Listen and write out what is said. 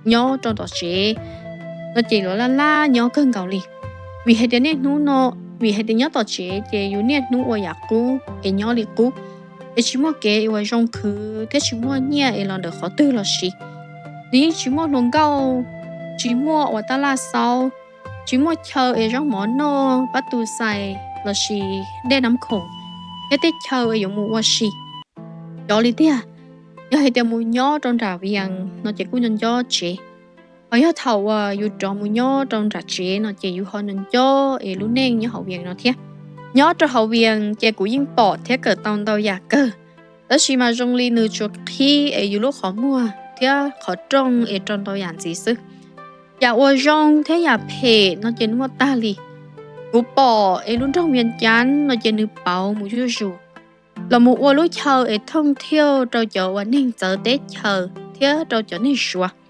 nyob rau tom tsev no ces lawv laj laj nyob kawg nkaus li. Vim hais tias niaj hnub no, vim hais tias nyob tom tsev ces yus niaj hnub ua yam qub es nyob li qub, es tsis muaj kev uas zoo khwv thiab tsis muaj nyiaj es los ntawm qhov twg los sis. Nws yeej tsis muaj hluas nkauj, tsis muaj uas tab laj xaub, tsis muaj chaw es zaub mov noj, pab tu xais los sis dej nab khoom, thiab tej chaw es yuav mus ua si. Cov li tiag, yog hais tias mus nyob rau nram Vias no ces kuj nco nco tsev. Ho yog thaum uas yus rov mus nyob rau nram tsev no ces yus ho nco nco es lub neej nyob hauv Vias no thiab. Nyob rau hauv Vias ces kuv yeej pom thiab kawm tau ntau yam kawg, tab sis mas zoo li nws tsuas qhib es yus lub qhov muag thiab qhov rooj es rau ntau yam ntxiv xwb. Yam uas zoo thiab yam phem no ces nws muaj tag li. Kuv pom es lub nroog Vias Cas no ces nws pauv mus zuj zus los mus ua lub chaw es thooj thiauj rau cov uas neeg txawv teb chaws thiab rau cov neeg Suav.